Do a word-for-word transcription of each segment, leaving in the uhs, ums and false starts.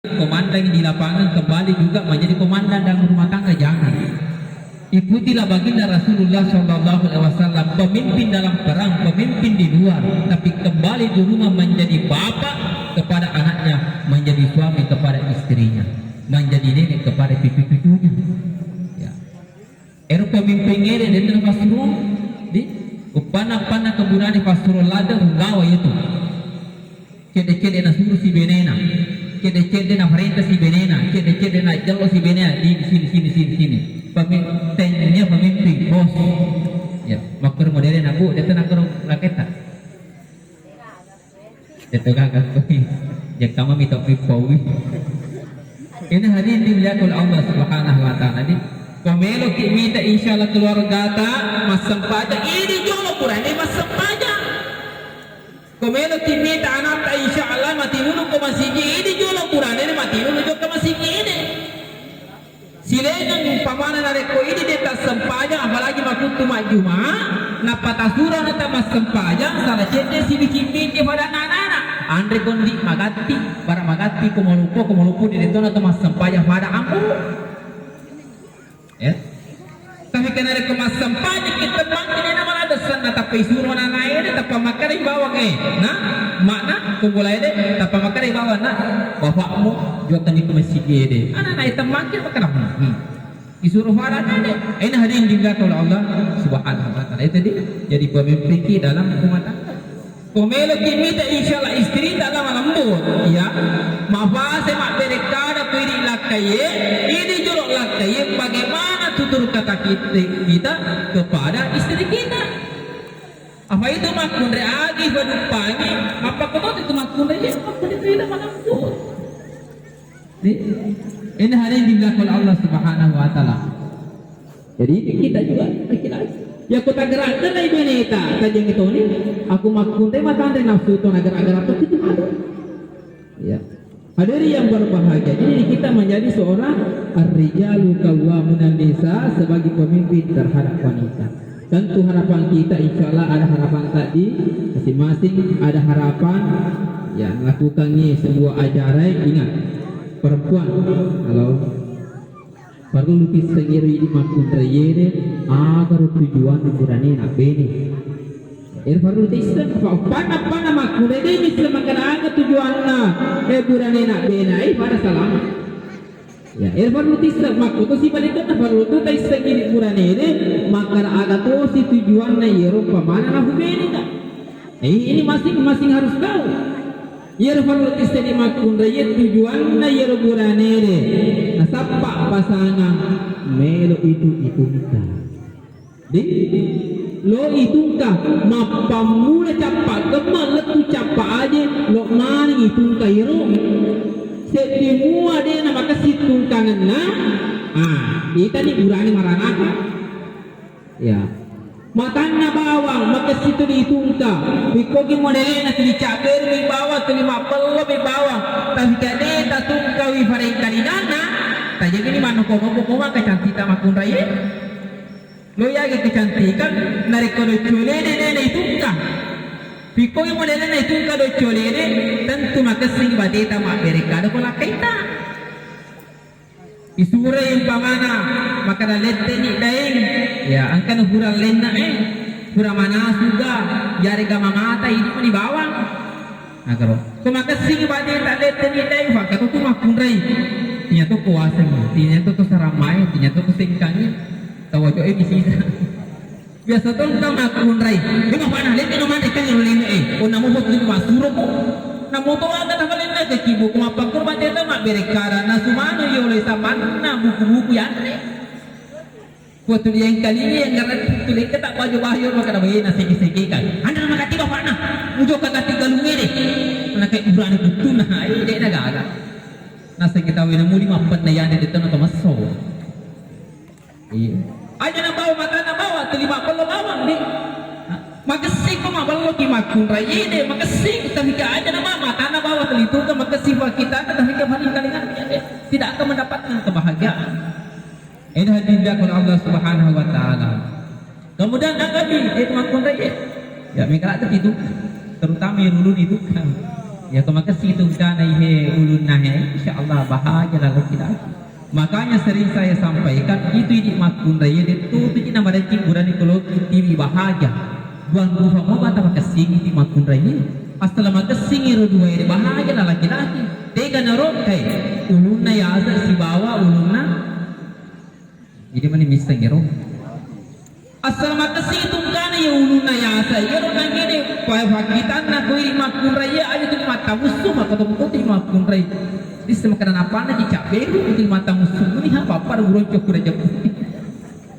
komandan di lapangan kembali juga menjadi komandan dalam rumah tangga, jangan. Ikutilah baginda Rasulullah Shallallahu Alaihi Wasallam, pemimpin dalam perang, pemimpin di luar, tapi kembali di rumah menjadi bapak kepada anaknya, menjadi suami kepada istrinya, menjadi nenek kepada cucu-cucunya. Ya. Ero pemimpin ede, de' napassuro, di, uppanna-panna kegunaan passuro ladde' unggawa itu. Cedde-cedde nasuru si benena, cedde-cedde naparenta si benena, cedde-cedde najello si benena, di sini, sini, sini, sini. Pemi-, tennia pemimpin, bos. Ya, makkoro modele nabu, de' nakkoro raketta. Itu gaga koi. Jekkama mito pippoi. Ini hadirin dimuliakan Allah Subhanahu wa Ta'ala. Di, ko meloki mita, insya Allah, keluargata massempajang, idi jolo burane massempajang. Ko meloki mita anatta, insya Allah, mati dulu ko masigi, idi jolo burane mati dulu jokka masigi ini. Silaingeng umpamana narekko idi de' tassempajang, apalagi makuttu majjuma, nappa tasurona tamassempajang, sala cedde sibicik-bicik pada anak-anak. Anre kondi magatti, bara magatti ko maloppo, ko maloppo de' tona tamassempajang pada ambo. Ya. Tapi ke narekko massempajang kita temmangki de' namala dessanna, tappa isuro anak-anak ede, tappa makkeda bawang, eh, na, makna, kumpulai de', tappa makkeda bawang, na, bapakmu jokka ni ke masigi ede. Anak-anak temmangki makkeda, hmm. Isuro fala tane. Ena hadirin dimuliakan oleh Allah Subhanahu wa Ta'ala. Itu tadi jadi pemimpin ki dalam rumah tangga. Ko meloki mita, insya Allah, istri dalam lembut, ya. Mafase mabbere kada ko idi lakkaie, idi jolo lakkaie, bagaimana tutur kata kita, kita kepada istri kita. Apa itu makkunrai agi paduppangi, mappakkoto itu makkunrai, ya, makkunrai tidak malembut. Di, ini hari yang dimuliakan oleh Allah Subhanahu wa Ta'ala. Jadi, kita juga laki-laki. Ya, ko taggerak-gerai beneta, tajengi toni, aku makkunrai matanre nafsu to, naggerak-gerak to, itu ada. Ya. Hadirin yang berbahagia, jadi kita menjadi seorang ar-rijalu qawwamuna nisa, sebagai pemimpin terhadap wanita. Tentu harapan kita, insya Allah, ada harapan tadi, masing-masing ada harapan, ya, melakukannya sebuah ajaran. Ingat, perempuan, kalau parellu tisseng ero idi makkunraiede, agaro tujuanna burane nabbene. Ero parellu tisseng, apa uppanna-uppanna makkunrai de' misseng makkeda aga tujuanna, eh, burane nabbene, eh, pada salama. Ya, ero parellu tisseng, makkuto sibalikkenna parellu tu taisseng idi buranede, makkeda aga tosi tujuanna iyaro pamana nahubeneka. Eh, ini masing-masing harus tahu. Iyaro parellu tisseng makkunrai, iya tujuanna iyaro buranede, nasappa pasangan melo itu-itunta. Di, lo itungka, mappammula cappa gemma lettu cappa aje, lo maneng itungka iro. Seddi mua de' namakessing tungkangenna, ah, itani burane maranaka. Ya. Matanna bawang, makessing tu ditungka. Pikkogi modelena tuli cabberumi bawang, tuli mabbellomi bawang. Tapi kade tatungkawi parengkalinganna, tajagini mannoko-noko ko maka cantikta makkunrai. Lo yaga kecantikan, narekko doccolede de' naitungka. Pikkogi modelena naitungka doccolede, tentu makessing bateta mabbere kada ko lakkaita. Isuroi umpamana, makkeda letteni daeng, ya, engkana fura lenna, eh, fura manasuga, yarega mamata idi mani bawang. Nagaro. Ko makessing bateta letteni daeng, fakkato tu makkunrai. Tinya to ko waseng, tinya to to saramai, tinya to ko sengkangi. Tawa jo e misisa. Biasa to engka makkunrai. Ri bapana, lette no manre kan ro lenne e. Onna mo fotu masuro ko. Namo to aga tafalenna ke kibu ko mappakkuro bateta mabbere kada na sumano yolo samanna buku-buku yanre. Ko tuli engkalingi yang garan tuli keta baju bahyo maka na wena segi-segi kan. Anda na magatti bapana. Mujo ka gatti galung ede. Nake urane buttuna, ai de' na gaga. Naseng kita wena muli mappenna yande de' to na to masso. Iya. Aja na bawa matanna bawa, tuli mabbello bawang, di. Makessing ko mabbello ki makkunrai ede, makessing, tapi ke aja na bawa matanna bawa, tuli tu ke makessing buat kita, tapi ke paling kalingan, tidak akan mendapatkan kebahagiaan. Ini hadirin dimuliakan Allah Subhanahu wa Ta'ala. Kemudian Nabi, itu makkunrai, ya, mereka itu, terutama yang dulu itu. Iya to makessing tungkana ihe ulunna he, insya Allah bahagia lalaki-laki. Makanya sering saya sampaikan, itu idi makkunrai, iya, detto tu cina madecci burani koloki tiwi bahagia. Duang rufa mo bata makessing idi makkunrai. Asal makessing iro dua ede bahagia lalaki-laki. Tega naro kai ulunna yasa sibawa ulunna. Idi mani misseng ero. Asal makessing tungkana ya ulunna yasa, iyaro nangede pa-, pakkitanna ko idi makkunrai iya aja tuli mattamussu, maka tongkoti makkunrai. Disse makana napanna cicak beru tuli mattamussu muni ha papa da buronco kura jabu.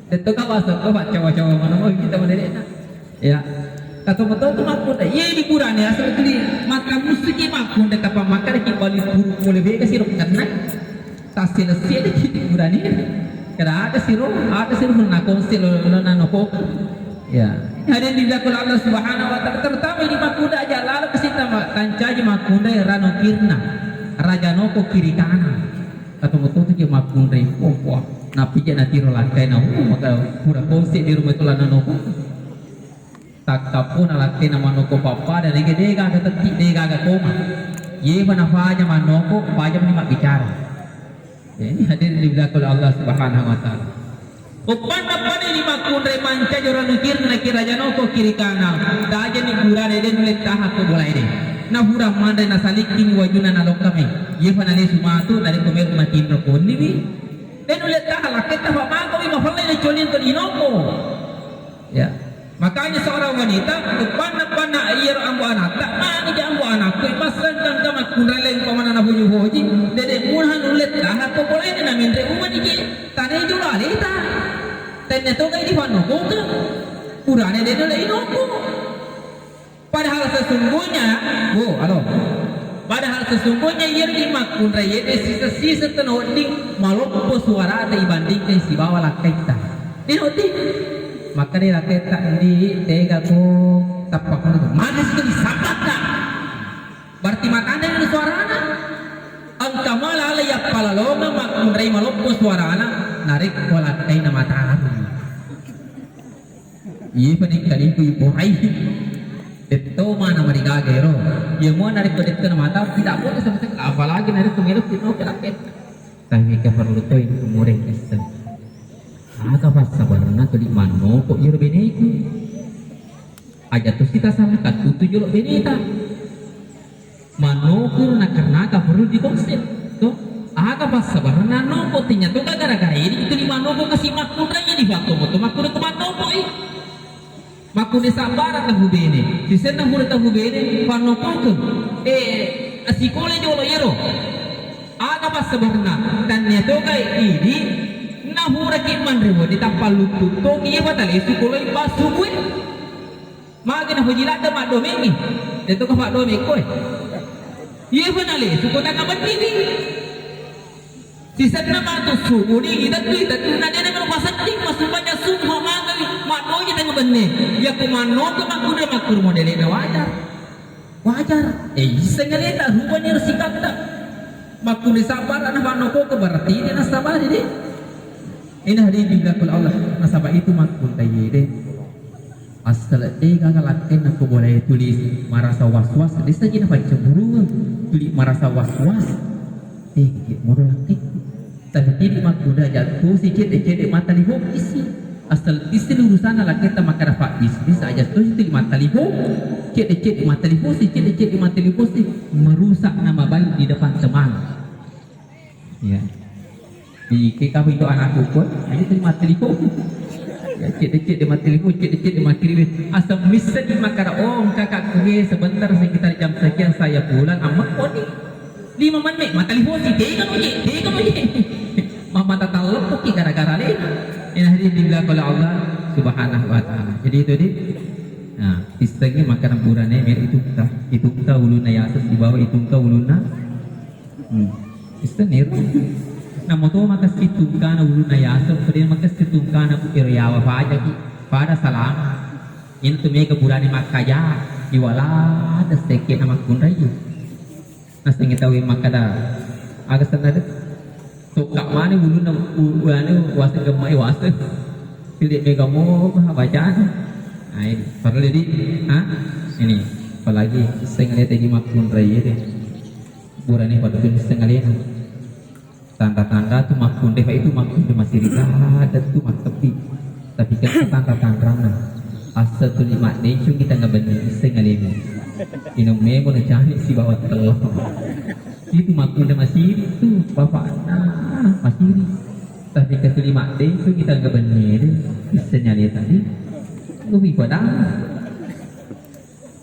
Detto ka basa ko pak cawa-cawa mana mau kita mana dek. Ya. Kata betul tu makkunrai. Iya di burane asal tuli mattamussu ki makkunrai tapa makkada ki bali puru pole bega siro kenna. Tassele-sele ki burane. Kada ada siro, ada siro na konsel lo na noko. Ya. Hadirin dimuliakan Allah Subhanahu wa Ta'ala, terutama di makkunrai aja lalo ke sita ma-, tancaji makkunrai rano kirna, raja noko kiri kanan. Kata betul tu ki makkunrai, wah, wah. Napi je natiro langkai na, uh, maka pura konsel di rumah itu lana noko. Takkappo na lakkena manoko pappada, nege degaga tetti, degaga koma. Yefa nafaja manoko, paja mani mabbicara. Jadi hadirin dimuliakan oleh Allah Subhanahu wa Ta'ala. Uppanna pani di makkunrai mancaji orang nukir na kira janoko kiri kana. Tajani burane den nulle taha ko bola ede. Na hurang manre na salikking wajuna na lokkame. Yefa na lesu matu dari komer matinro konniwi. Den nulle taha lakketta fa mako wi mafallai na colin to dinoko. Ya. Makanya seorang wanita, panna-panna iyaro ambo anatta, magi ja ambo anakku, massangkang ka makkunrai umpamana nafoji-foji, dede muha nulle taha ko pole na menre umani je, tane jolo aleta. Tenne to kai di fanno koke. Purane de nulle inoko. Padahal sesungguhnya, bu, halo. Padahal sesungguhnya iyaro di makkunrai ede sisa-sisa tena wedding maloppo suarata ibandingkan sibawa lakkaitta. Di wedding. Maka di lakkaitta di tega ko tappa kono tu. Maka situ disabbatta. Berarti matane di suarana. Engka mala ala yappalalonga makkunrai maloppo suarana narekko lakkaina mataru. Iye pa nengkalingu iporai. Detto mana marigaga ero. Iya mua narekko detto na mata tidak boleh sama sekali. Apalagi narekko melo pino ke rakyat. Tapi ka perlu to itu mureng essa. Aga passabarenna tuli mannoko iyaro beneku. Aja tu sita salah katutu jolo beneta. Manoko na karena ka perlu dikonsep. To, aga passabarenna noko tenya to gara-gara ini tuli manoko kasi makkunrai di fatto moto makkunrai to manoko i. Makkunrai sabbara tahu bene. Sisenna hura tahu bene pannokoke. Eh, asikole jolo iyaro. Aga passabarenna tania to kai ini na hura ki manrewa di tappa luttu to iya batale sikolai pasubue. Magi napoji ladde maddomengngi. Deto ka paddomeng koe. Iye fa nalesu ko tanna benniwi. Sisenna matu subuh ni itettui tettuna dena melo pasedding massumpajang subuh manggawi maddoji tengnga benne. Iya ko mannoko makkunrai makkuru modele na wajar. Wajar. Eh, iseng aleta rubani ero sikatta. Makkunrai sabar ana mannoko ko berarti dena sabari de. Ini hadirin dimuliakan Allah. Nasaba itu makkunrai de. Asal degaga lakkainna ko bola e tuli marasa was-was, desa jina paccemburungeng, tuli marasa was-was. Eh, moro lakkaikku. Tapi tidi makkuda jattosi cedde-cedde mattalifosi. Asal isi urusanna lakkaitta makkada fa bisnis aja tosi tuli mattalifosi. Cedde-cedde mattalifosi, cedde-cedde mattalifosi, merusak nama baik di depan teman. Ya. Di ke kamu itu anakku pun, ini tadi mati lipo. Ya, cedde-cedde mati lipo, cedde-cedde mati lipo. Asam missa di makara, oh, kakakku he, sebentar sekitar jam sekian saya pulang, amma koni. Lima menit, mata lipo si, tega mo je, tega mo je. Mama tak tahu ki gara-gara le. Ini hari dibilang oleh Allah Subhanahu wa Ta'ala. Jadi itu di, nah, pissengnge makkada burane melo itungka, itungka ulunna yaseng sibawa itungka ulunna. Hmm. Isseng ero. Namo to makessing tungkana ulunna yaseng, pada makessing tungkana ku ero yawa pajaki, pada salama. Intu mega burane makkaja, iwala de sekke na makkunrai. Nasengngi tau makkada, aga senna de? Tokka mani ulunna u-, u-, anu, waseng gemma e waseng. Tidak mega mo bacana. Nah, ini. Perlu jadi, ha? Ini. Apalagi isseng aleta idi makkunrai ede. Burane pada tu isseng alena. Tanda-tanda tu makkunrai, fa itu makkunrai masiri ada tu makkebbi. Tapi kan tanda-tandana. Asa tuli maddencung kita ngabenni isseng alemu. Inung memo na cani sibawa tello. Itu makkunrai masiri tu bapakna masiri. Tapi katuli maddencung kita ngabenni ede isseng aleta di. Lebih pada.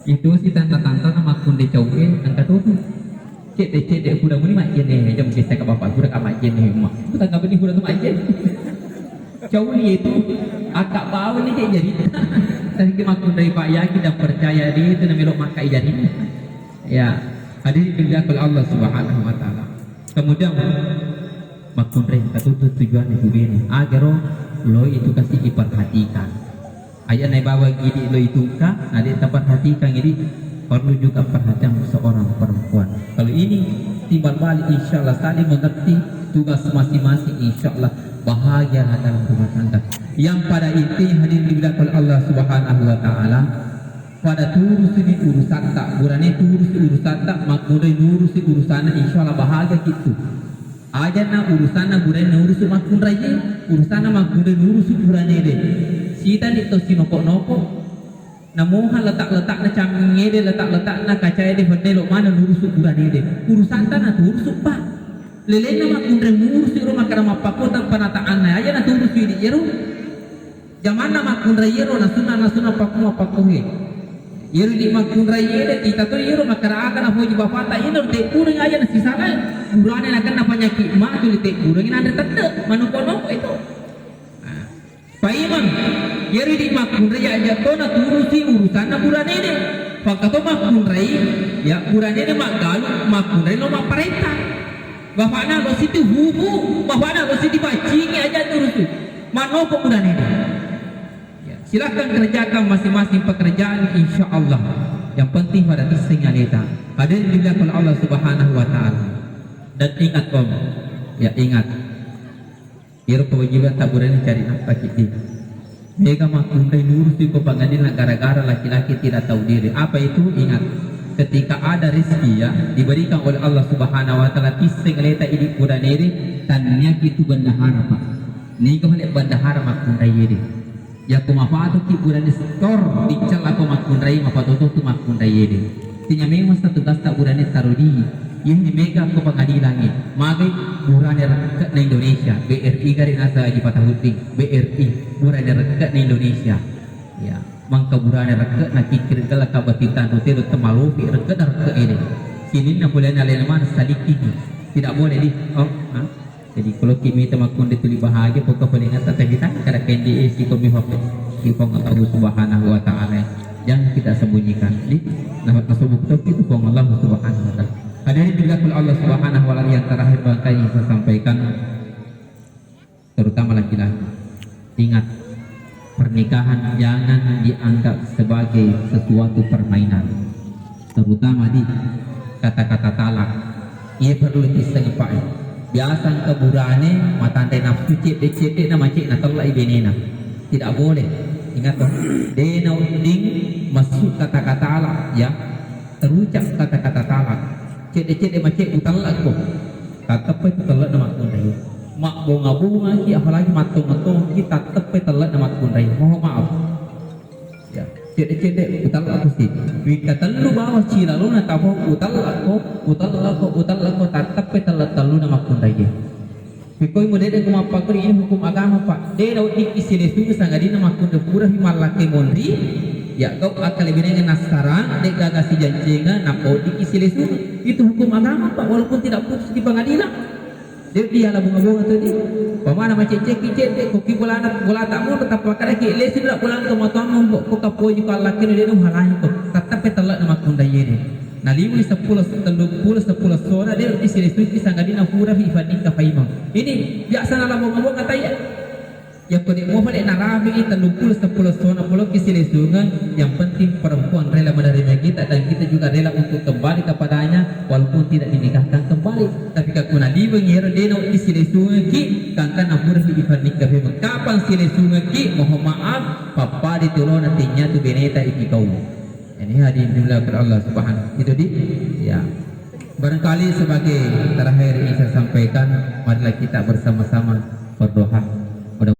Itu si tanda-tanda na makkunrai cau'e engka tutu. Cedde-cedde kuda muni majjenne, jam kessa ka bapak kuda ka majjenne, mak. Ku tangga beni kuda tu majjenne. Cau ni itu, akak bau ni cek jadi. Tapi ki makkunrai pak yakin dan percaya di itu na melo makai jadi. Ya, hadirin dimuliakan Allah Subhanahu wa taala. Kemudian makkunrai katutu tujuan itu bene. Agaro lo itu kasih diperhatikan. Ayana bawang idi lo itungka, na de taperhatikan idi, perlu juga perhatian seorang perempuan. Kalau ini timbal balik, insya Allah saling mengerti tugas masing-masing, insya Allah bahagia dalam rumah tangga. Yang pada intinya hadirin dimuliakan Allah Subhanahu wa taala, pada turusi urusatta, burane turusi urusatta, makkunrai nurusi urusanna, insya Allah bahagia kitu. Ajanna urusanna burane naurusu makkunraie, urusanna makkunrai naurusu buranede. Sitani to sinoko-noko, namoha letak-letakna cammingede, letak-letakna kacaede, fennelo maneng naurusu buranede. Urusanta naturusu, Pak. Lelenna makkunrai murusu ro makkada mappakota penataanna, aja naturusu idi iyaro. Jamanna makkunrai iyaro nasunna, nasunna pakku mappakkohe. Iyaro di makkunrai iyede, ita to iyaro makkada aga napoji bapata, iyaro te pureng aja nasisala, burane nakenna panyakit matu di te pureng nanre tette, manoko-noko itu. Nah, paimeng, iyaro di makkunrai aja to naturusi urusanna buranede. Pakkato makkunrai, ya buranede maggalu, makkunrai lo mapparenta. Bapakna lo siti hubu, bapakna lo siti baccingi aja turusi. Manoko buranede. Ya, silahkan kerjakan masing-masing pekerjaan, insya Allah. Yang penting pada tisseng aleta. Hadirin dimuliakan Allah Subhanahu wa Ta'ala. Dan ingat, Om, ya, ingat, iro kewajiban tak burani cari nafkah kita. Mega makkunrai nurusi ko pengadilan gara-gara laki-laki tidak tahu diri. Apa itu? Ingat, ketika ada rezeki, ya, diberikan oleh Allah Subhanahu wa Ta'ala, tisseng aleta idi buranede, taniaki itu bendahara, Pak. Niga pale bendahara makkunrai ede. Yako mapatuki burane setor, diccalla ko makkunrai, mapatoto tu makkunrai ede. Tinya memang satu gasta burane taro di, yehni mega ko pengadilangi, magai burane rekke na Indonesia, B R I gare nasa Haji Fatahudin, B R I, burane rekke na Indonesia. Ya, mangka burane rekke na kikir gala kabatitan rutelo temalopi rekke na rekke ede. Sininna mulai nalena mana saliki. Tidak boleh di, oh, ha? Jadi, kalau kimita makkunrai tuli bahagia, pokok paling atas kita, kada kendi isi komi hope. Di Puang Allah Subhanahu wa Ta'ala. Jangan kita sembunyikan. Di, nah, tersebut itu Puang Allah Subhanahu wa Ta'ala. Hadirin dimuliakan Allah Subhanahu wa Ta'ala, yang terakhir barangkali yang saya sampaikan, terutama laki-laki. Ingat, pernikahan jangan dianggap sebagai sesuatu permainan. Terutama di kata-kata talak. Iya perlu tisseng, Pak. Biasa engka burane matanre nafsu, cedde-cedde na macet na tellak i benena. Tidak boleh. Ingat, toh. De na wedding masuk kata-kata talak, ya. Terucap kata-kata talak. Cedde-cedde macet utellak ko. Tatteppai tu tellak na makkunrai. Mabbonga-bonga ki, apalagi mattong-tong ki, tatteppai tellak na makkunrai. Mohon maaf. Ya, cedde-cedde utellak ko si. Wikka tellu bawa cilalona tapo utellak ko, utellak ko, utellak ko, tatteppai tellak tellu na makkunrai. Pikoi mo dede ko mappakkuri ini hukum agama, Pak. De na wedding isilesungi sangadinna makkunrai pura fi mallakkai monri, ya kau akkalebirengnge nassarang, de gaga sijancenga, nappa wedding isilesungi. Itu hukum agama, Pak, walaupun tidak putus di pengadilan. De dia la bunga-bunga tu di. Pamana maceceki cedde, ko ki bolana, bolata mo tetap pakai ki lesu dak bolana to matuang mo ko kapoji ko allakkeno de no halangi ko. Tetap tellak na makkunrai de. Naliwui seppulo, telluppulo, seppulo sona de, wedding silesuki sangadinna pura fi fannikka faimeng. Ini biasa nalabonga-bonga taiya. Yakko de mo pale narapi telluppulo, seppulo sona poloki silesungeng, yang penting perempuan rela menerima kita dan kita juga rela untuk kembali kepadanya walaupun tidak dinikahkan kembali. Tapi kakko naliweng ero de na wedding silesungeki, kangkana pura fi fannikka faimeng. Kapan silesungeki? Mohon maaf, pappada tolona tennia tu beneta iki kau. Ini hadirin dimuliakan Allah Subhanahu. Itu di, ya. Barangkali sebagai terakhir yang saya sampaikan, marilah kita bersama-sama berdoa.